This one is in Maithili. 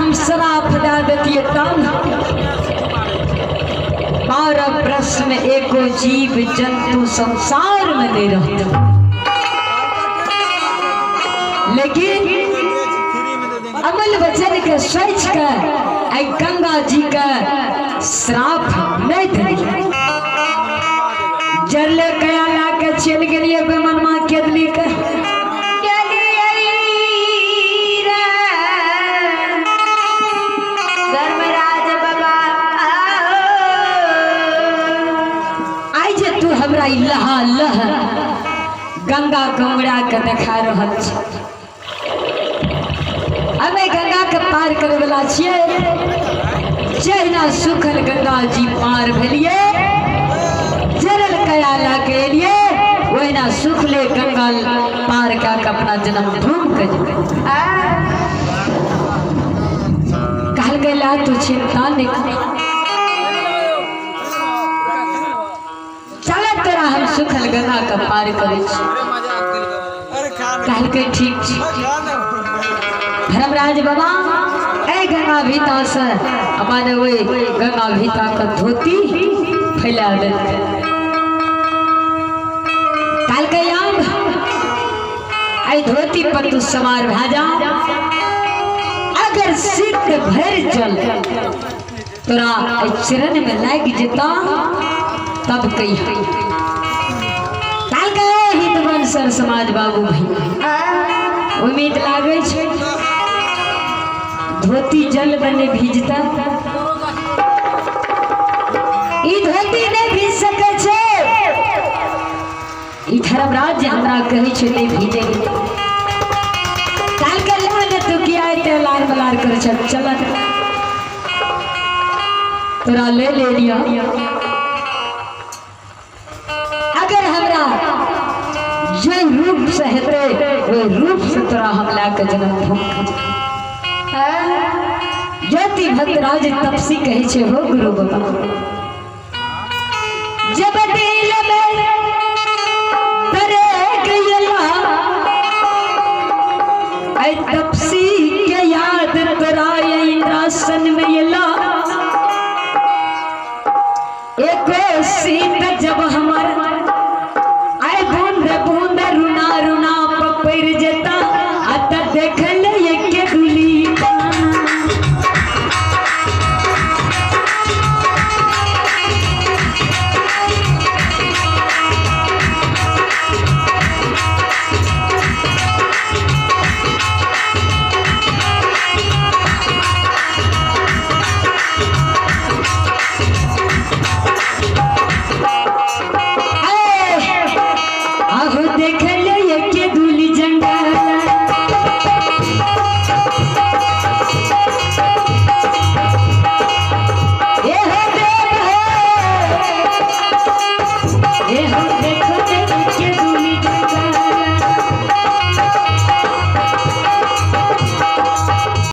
हम श्राप दए देतियै तब 12 वर्ष में एको जीव जंतु संसार में नहीं रहता। लेकिन अमल वचन के सोच के आई गंगा जी के श्राप नहीं दिलियै। जरले कया ला के चलि गेलियै बेमनमा केदली के। धर्मराज बाबा आइ जे तू हमरा ई लहा लह गंगा गंगड़ा के देखा रहल छी, हमे गंगा के पार करे वाला छियै। जहिना सुखल गंगा जी पार भेलियै, जरल कया ला के एलियै, ओहिना सुखले गंगा पार कए के अपना जन्मभूमि के जेबै। कहलकै ला तू चिंता नहीं कर, चल तोरा हम सुखल गंगा के पार करै छी। कहलकै ठीक छी। धर्मराज बाबा ए गंगा भीता से अपन ओहि गंगा भीता के धोती फैला देलकै। कहलकै आब एहि धोती पर तू सवार भए जा, अगर सिद्ध भरि जल तोरा एहि चरण में लागि जेता तब कहिया। कहलकै हितवन सर समाज बाबू भैया उम्मीद लागै छै धोती जल बने भीजता, ई धोती नहीं भीज सकै छै। ई धर्मराज जे हमरा कहै छै नहीं भीजे। कहलकै ला ने तू किया एते लार मलार करै छ, चल तोरा ले ले लिया। अगर हमरा जे रूप से हेतै ओहि रूप से तोरा हम लए के जन्म भूमि ज्योति भक्तराज तपसी कहै छै हो गुरु बाबा जब दिल में तरे गयला ऐ तपसी के याद तोरा इंद्रासन में अयला, एको सीत जब हमर